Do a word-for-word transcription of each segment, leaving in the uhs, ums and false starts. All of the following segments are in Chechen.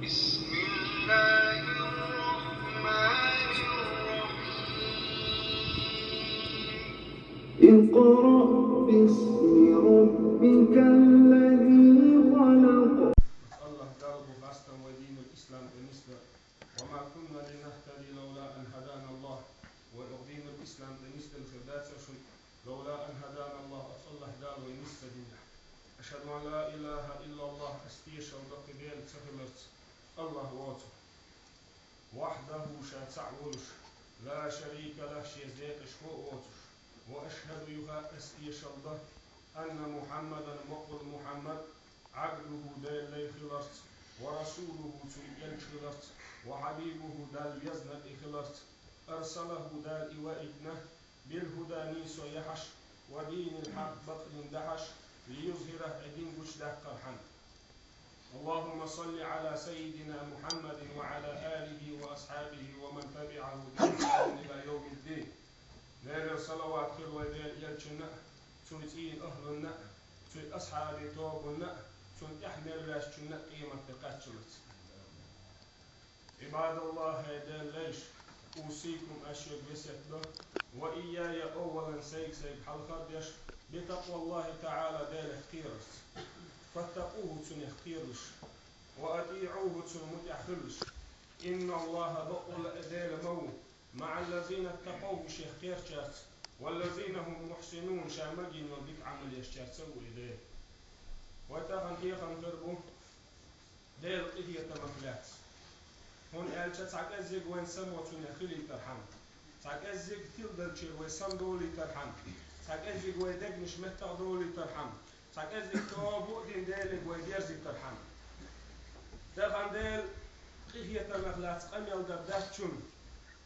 بسم الله الرحمن الرحيم. اقرأ باسم ربك الذي خلق. Аллах Дала бу хастам ва динул ислам тӀе нисда. وما كنا لنهتدي لولا أن هدانا الله. Вай укх динул ислам тӀе нисдина хир дацар шун, لولا أن هدانا الله, оцу Аллах Дала вай нисса динехь. أشهد أن لا إله إلا الله, ас тешалла до кхин Дела ца хиларца, Аллах воцург. وحده, ша цхьаъ волуш, لا شريك له, шен декъашхо а воцуш. وأشهد, юха ас тешалла до, أن محمدا, бакъволу Мухьаммад, عبده, Делан лай хиларца, ورسوله, цуьнан элча хиларца, وحبيبه, Далла везнарг и хиларца, أرسله, Дала и ваийтина, بالهدى, нийсо яхьаш, ودين الحق, бакъдин дахьаш, ليظهره, и дин гучудаккхархьама. اللهم صل على سيدنا محمد وعلى آله وأصحابه ومن تبعه بإحسان إلى يوم الدين. Делера салават хила вай Делан элчанна а, цуьнан цӀийнан ахӀлунна а, цуьнан асхьабийн тобанна а, цунна тӀаьхьа мел ваьшначунна а къематде кхаччалц. عباد الله, хӀай Делан лайш, أوصيكم, ас шуьга весет до, وإياي, أولا, сайга-сайга хьалхара деш, بتقوى الله تعالى, Делах кхерарца. فاتقوه, цунах кхералаш. وأطيعوه, цунна мутӀахь хилалаш. إن الله, бакъволла Дела ма ву, مع الذين اتقوا, шех кхерачаьрца, والذين هم محسنون, ша магийна йолу дика Ӏамал ешчаьрца а ву и Дела. Вай тахана хьехам хир бу Делан къинхетамах лаьцна. ХӀунда аьлча цхьа кӀеззиг вайн само цунах хилийтархьама, цхьа кӀеззиг тиладелчуьра вай самадолийтархьама, цхьа кӀеззиг вай дегнаш меттах долийтархьама, цхьа кӀеззиг тоба а дина Деле вай дерзийтархьама. Тахана Делан къинхетамах лаьцна къамел дар дац шуна.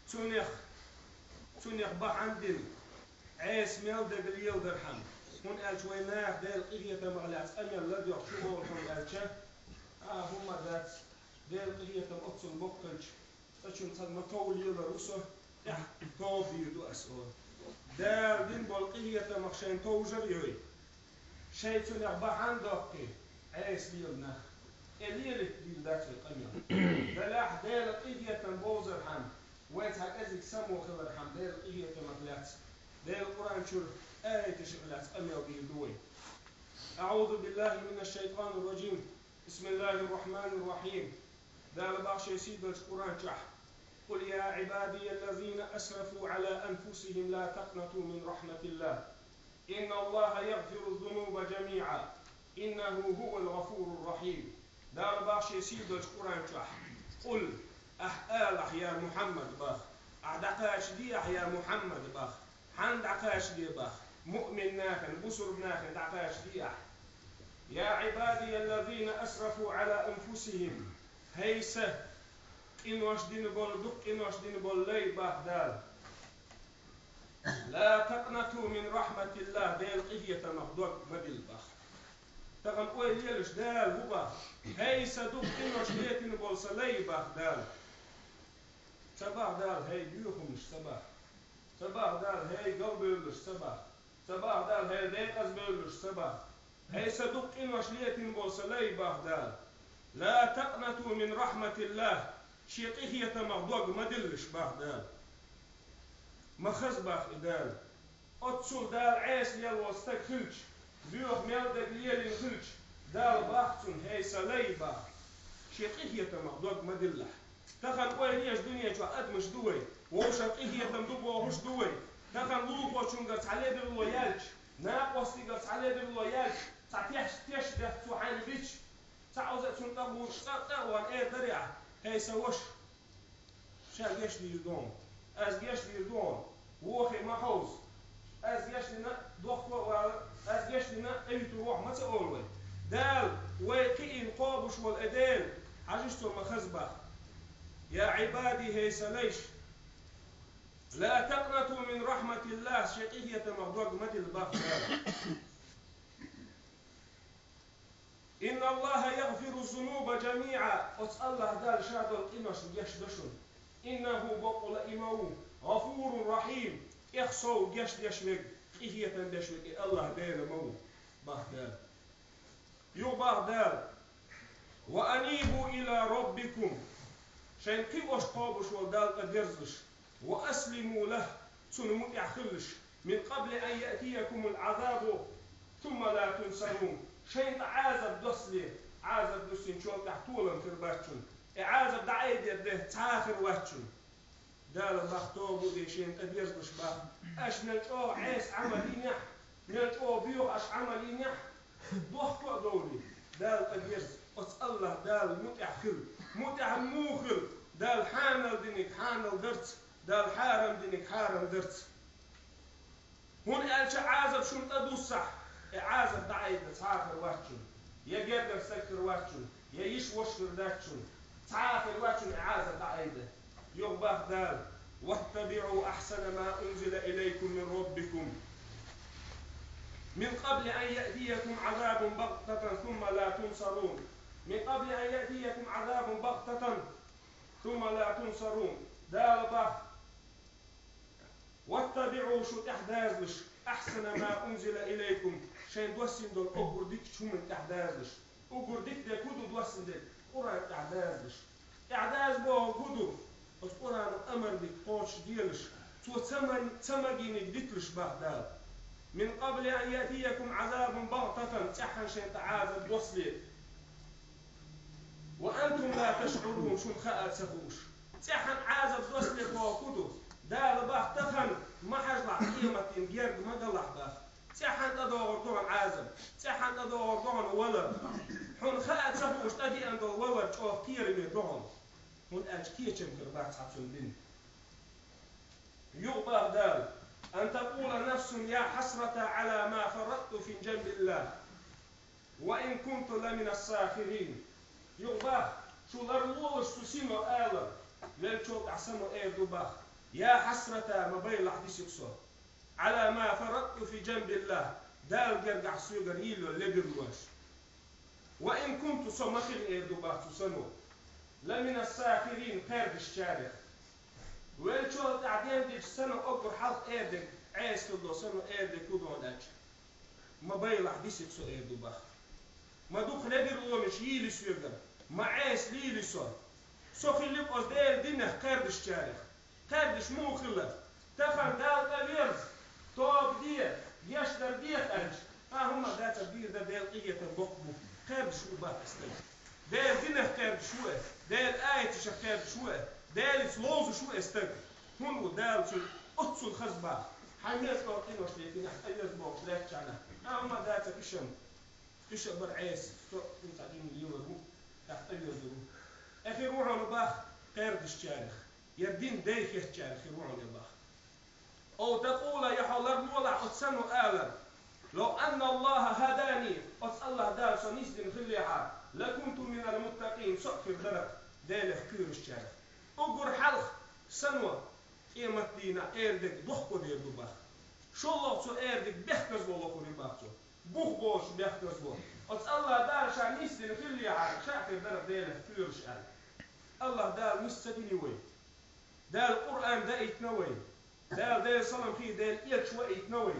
Цунах, цунах бахьана дина, Ӏеса мел дерг леладархьама. ХӀунда аьлча вай наха Делан къинхетамах лаьцна къамел ладоьгӀча хӀун олу хьуна аьлча, а, хӀумма дац, Делан къинхетам оццул боккха хилча, цкъачунна ца ма тов лелар ву со, тӀаьхьа тоба дийр ду ас, олу. Дала дина болу къинхетамах шайна товжар а йой. Шайн цунах бахьана доккхий, Ӏеса лела нах, тӀе лелийта дийр дац вай къамел. Делахь Делан къинхетам бовзархьама, вайн цхьа кӀеззиг само хилархьама Делан къинхетамах лаьцна, Делан Къуръан чуьра аяташах лаьцна къамел дийр ду вай. أعوذ بالله من الشيطان الرجيم. بسم الله الرحمن الرحيم. Дала боху шен сийдолчу Къуръан чохь: قل يا عبادي الذين أسرفوا على أنفسهم لا تقنطوا من رحمة الله إن الله يغفر الذنوب جميعا إنه هو الغفور الرحيم. Дала боху шен сийдолчу Къуръан чохь: قل, ахь алахь, я Мухьаммад, боху, ахь дӀакхачаде ахь, я Мухьаммад, боху. Хьанна дӀакхачаде боху? Муъмин нахана, бусурба нахана дӀакхачаде ахь. يا عبادي الذين أسرفوا على أنفسهم, хӀай сан къинош дина болу, дукха къинош дина болу лай, боху Дала. لا تقنطوا من رحمة الله, Делан къинхетамах дог ма дилла, боху. Тахана ойла елаш Дала хӀун боху? ХӀай сан дукха къинош летина болу сан лай, боху Дала. Ца боху Дала, хӀай боьхамаш, ца боху. Ца боху Дала, хӀай галбевлларш, ца боху. Ца боху Дала, хӀай декъазбевлларш, ца боху. ХӀай сан дукха къинош летина болу сан лай, боху Дала. لا تقنطوا من رحمة الله, шен къинхетамах дог ма диллалаш, боху Дала. Ма хаза, боху и Дала. Оццул Дала Ӏеса лелла волу стаг хилча, боьха мел дерг лелийна хилча, Дала боху цунна: хӀай сан лай, боху, шен къинхетамах дог ма диллалахь. Тахана ойла еш дуьнен чохь адамаш ду вай, вовшашна къинхетам ду бохуш ду вай. Тахана лулахочуьнгара цхьа ледарло яьлча, накъостигара цхьа ледарло яьлча, цхьа теш, теш бехк цо хьайна бича, цхьа оза а цунна тӀе гӀур, цкъа а тӀе а ван, эр дарий ахь: хӀай сан ваша, ша гечдийр ду хьуна, ас гечдийр ду хьуна, вохе ма хьовса, ас гечдина, дохко а вала, ас гечдина, тӀевитур ву хьо, ма ца олу вай. Дала вай кхиийна кхобуш волу и Дела, хьажа цо ма хаза боху. يا عبادي, хӀай сан лайш, لا تقنطوا من رحمة الله, шен къинхетамах дог ма дилла, боху Дала. إن الله يغفر الذنوب جميعا, оцу Аллах Дала ша долу къинош гечдо шуна. إنه, бакъволла и ма ву, غفور رحيم, тӀех сов гечдеш верг, къинхетам беш верг и Аллах Дела ма ву, боху Дала. Юха боху Дала: وأنيبوا إلى ربكم, шайн кхиош кхобуш волу Далла тӀедерзалаш, وأسلموا له, Цунна мутӀахь хилалаш, من قبل أن يأتيكم العذاب ثم لا تنصرون, шайна тӀе Ӏазап доссале, Ӏазап дуссинчул тӀаьхьа толам хир бац шуна, и Ӏазап дӀаайдер де цхьа а хир вац шуна. Дала бах, тоба де шайна тӀедерзалаш бах, аша мел чӀогӀа Ӏеса Ӏамал йинехь, мел чӀогӀа боьха аша Ӏамал йинехь, дохко а довлий, Дала тӀедерза, оцу АллахӀ Далла мутӀахь хила. МутӀахь муха хила? Дала хьанал диниг хьанал дарца, Дала хьарам диниг хьарам дарца. ХӀунда аьлча Ӏазап шуна тӀедуссахь, и Ӏазап дӀаайда цхьа а хир вац шуна, я гергара стаг хир вац шуна, я йиша-воша хир дац шуна, цхьа а хир вац шуна и Ӏазап дӀаайда. Юха бах Дала: واتبعوا أحسن ما أنزل إليكم من ربكم من قبل أن يأتيكم عذاب بغتة ثم لا تنصرون. من قبل أن يأتيكم عذاب بغتة ثم لا تنصرون. Дала бах: واتبعوا, шу тӀаьхьадазалаш, أحسن ما أنزل إليكم, шайн доссийна долу уггар дикачу хӀуманна тӀаьхьадазалаш. Уггар дика дерг хӀун ду доссийна дерг? Къуръан тӀаьхьадазалаш. ТӀаьхьадаза бохург хӀун ду? Оцу Къуръано амар дика кхочушделаш, цо ца ма-, ца магийниг диталаш бах Дала. من قبل أن يأتيكم عذاب بغتة, цӀеххьана шайн тӀе Ӏазап доссале. وأنتم لا تشعرون, шуна хаа ца хууш. ЦӀеххьана Ӏазап доссале бохург хӀун ду? Дала бах, тахана ма хьажалахь, къематдийнан герга ма далахь бах. ЦӀеххьана тӀедогӀур ду хьуна Ӏазап, цӀеххьана тӀедогӀур ду хьуна валар. Хьуна хаа ца хууш тӀедеана долу валар чӀогӀа кхераме ду хьуна. ХӀунда аьлча кечам хир бац хьан цунна дина. Юха бах Дала: أن تقول نفس يا حسرتى على ما فرطت في جنب الله وإن كنت لمن الساخرين. Юха бах, шу ларлолаш цу сино алар, веллачул тӀаьхьа сано эр ду бах: يا حسرتى, ма байлахь дисиг со, على ما فرطت في جنب الله, Дала гергахь соьгара йийла йолу лебарлонаш. وإن كنت, со ма хилла эр ду бах цу сано, لمن الساخرين, кхаьрдашчарех. Веллачул тӀаьхьа дендича сано уггар хьалха эр дерг, Ӏеса хилла долу сано эр дерг хӀун ду аьлча, ма байлахь дисиг со эр ду бах. Ма дукха лебарлонаш йийла соьгара, ма Ӏеса лийла со. Со хилла бу оцу Делан динах кхаьрдашчарех. Кхаьрдаш муха хилла? Тахана Далла тӀеверза, тоба де, гечдар де аьлча, а хӀумма дацара дийр дан Делан къинхетам боккха бу. Кхаьрдаш ву бах и стаг. Делан динах кхаьрдаш ву и, Делан аяташах кхаьрдаш ву и, Делаца ловзуш ву и стаг. ХӀунда ву Дала цуьнан оццул хаза бах? Хьайн мел чӀогӀа къинош летийнехь, тӀеверза бохуш лаьттачхьана, а хӀумма дацара иша. Иша бара Ӏеса, со хӀинца дина лелар ву, тӀаккха тӀеверзар ву. Эхир ву хьуна бах кхаьрдашчарех, я дин дай хеттачарех хир ву хьуна бах. أو تقول, я хьо ларлолахь оцу сано алар: لو أن الله هداني, оцу АллахӀ Дала со нисдина хиллехьара, لكنت من المتقين, со а хир дара Делах кхоьрушчарех. Уггар хьалха сано къематдийнахь эр дерг дохко дер ду бах. ШолгӀа цо эр дерг бехказло лохур ю бах цо. Бух боцуш бехказло. Оцу АллахӀ Дала ша нисдина хиллехьара, ша а хир дара Делах кхоьруш аьлла. АллахӀ Дала нис ца дина вай. Дала Къуръан даийтина вай. Дала Делан салам хи Делан элча ваийтина вай.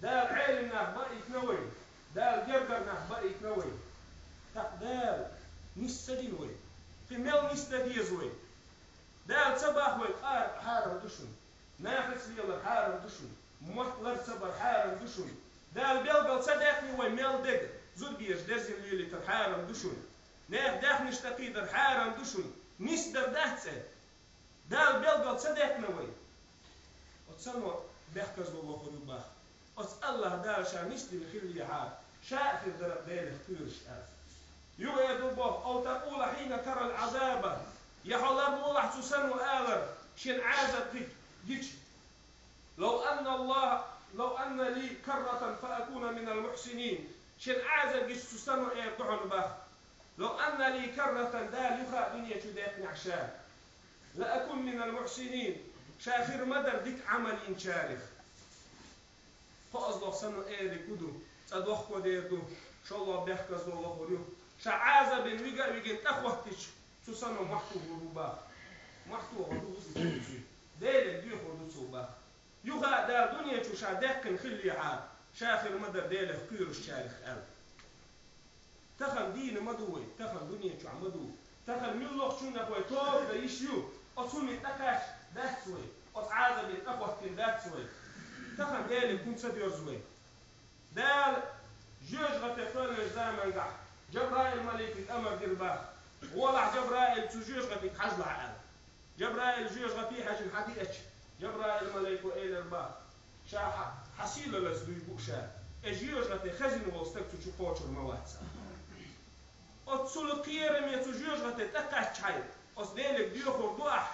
Дала Ӏелам нах баийтина вай. Дала гергара нах баийтина вай. ТӀаккха Дала нис ца дина вай. Кхин мел нис дан деза вай? Дала ца бах вай, къаркъа хьарам ду шуна. Нахаца лелар хьарам ду шуна. Мотт лар ца бар хьарам ду шуна. Дала белгал ца даьккхина вай мел дега, зуда безаш дерзина лелийтар хьарам ду шуна. Нехан даьхнаш тӀекхийдар хьарам ду шуна. Нисдар дац цӀе. Дала белгал ца даьккхина вай. Оцу сано бехказло лохур ю бах. Оцу АллахӀ Дала ша нисдина хиллехьара, ша а хир дара Делах кхоьруш аьлла. Юха эр ду боху: أو تقول حين ترى العذاب, я хьо ларлолахь цу сано алар, шен Ӏазап хи гича: لو أن الله، لو أن لي كرة فأكون من المحسنين. Шен Ӏазап гича цу сано эр ду хьуна бах: لو أن لي كرة, Дала юха а дуьне чу даьккхинехь ша, لأكن من المحسنين, ша хир ма дара дика Ӏамал йинчарех. КхоазлогӀа сано эриг хӀун ду? ЦӀа дохко дер ду, шолгӀа бехказло лохур ю. Ша Ӏазабин вига а вигина тӀехӀоттича, цу сано мохь тухур ву бах. Мохь тухур ду хӀун ду цуьнан? Деле доьхур ду цо бах. Юха а Дала дуьне чу ша даьккхина хиллехьара, ша хир ма дара Делах кхоьрушчарех аьлла. Тахан дийна ма ду вай, тахан дуьне чохь ма ду. Тахан муьлххачунна вай тоба дан йиш ю, оцунна тӀекхаьчна дац вай, оцу Ӏазабе тӀехӀоттийна дац вай. Тахан Деле хӀунда ца доьрзу вай? Дала жоьжахате кхоьллинчу заманахь Жабраил маликига амар дира боху: «ГӀолахь, Жабраил, цу жоьжахатега хьажалахь», – аьлла. Жабраил жоьжахате хьаьжна хьадеача, Жабраил малико элира боху: «Ша хьан, хьан сийлаллица дуй бу ша, и жоьжахате хезна волу стаг цу чу кхочур ма вац». Оццул кхераме цу жоьжахате тӀекхаьччахьана, оцу Деле доьхур ду ахь?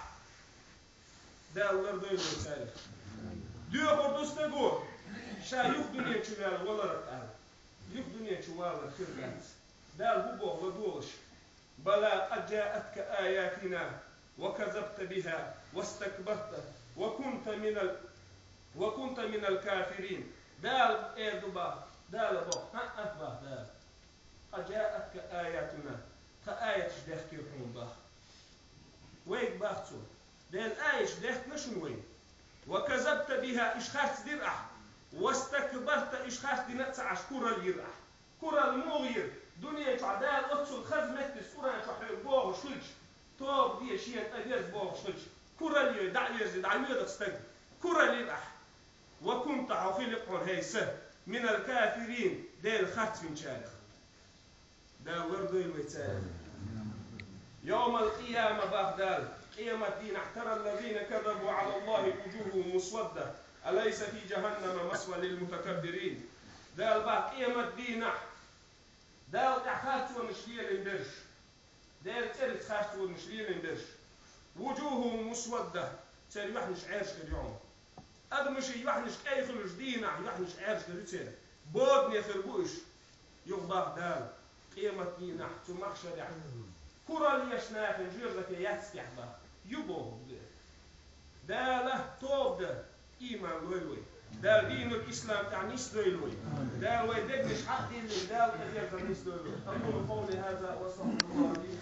Дала лардойла вай царах. Доьхур ду стага, ша юха дуьне чу ваьлла валарах аьлла. Юха дуьне чу валар хир дац. Дала хӀун боху ладогӀалаш: «Бала къад джаъатка аятуна ва казабта биха вастакбарта ва кунта минал, ва кунта минал кафирин». Дала эр ду боху, Дала боху, хӀаъ, боху Дала. «Къад джаъатка аятуна», тхан аяташ дехкира хьуна боху. Вайга боху цо: «Делан аяташ дехкина шуна вайна. Ва казабта биха», иш харц дира ахь. «Вастакбарта», иш харц дина а ца Ӏаш, куралла йира ахь. Куралла муха йира? Дуьне чохь Дала оццул хаза меттиг Къуръан чохь хьоьга бохуш хилча, тоба де, шена тӀе верза бохуш хилча, куралла йой, дӀа а верзи, дӀа а воьдуш стаг. Куралла йира ахь. «Ва кунта», хьо хили хьуна, хӀай са, «минал кафирин», Делан харц винчарех. Дала лардойла вай царах. Йовмал къияма боху Дала, къемат дийнахь: «Тарал лазина казабу Ӏалаллахи вужухухум мусвадда, алайса фи джаханнама масва лил мутакаббирин». Дала боху, къемат дийнахь Дала тӀехь харцонаш лелийна берш, Делан цӀерца харцонаш лелийна берш, «вужухухум мусвадда», церан юьхьанаш Ӏаьржа хир ю хьуна. Адамашийн юьхьанаш кӀай хуьлуш дийнахь, юьхьанаш Ӏаьржа хир ю церан. Бодане хир бу уьш. Юха боху Дала, къемат дийнахь цу махьшарехь куралла еш нахана жоьжахате яц техьа боху. Ю боху де. Дала тоба дан, ийман лойла вай. Дала динул ислам тӀехь нисдойла вай. Дала вай дегнаш хьакъ диллина, Дала тӀе дерзар нисдойла вай. أقول قولي هذا وأستغفر الله لي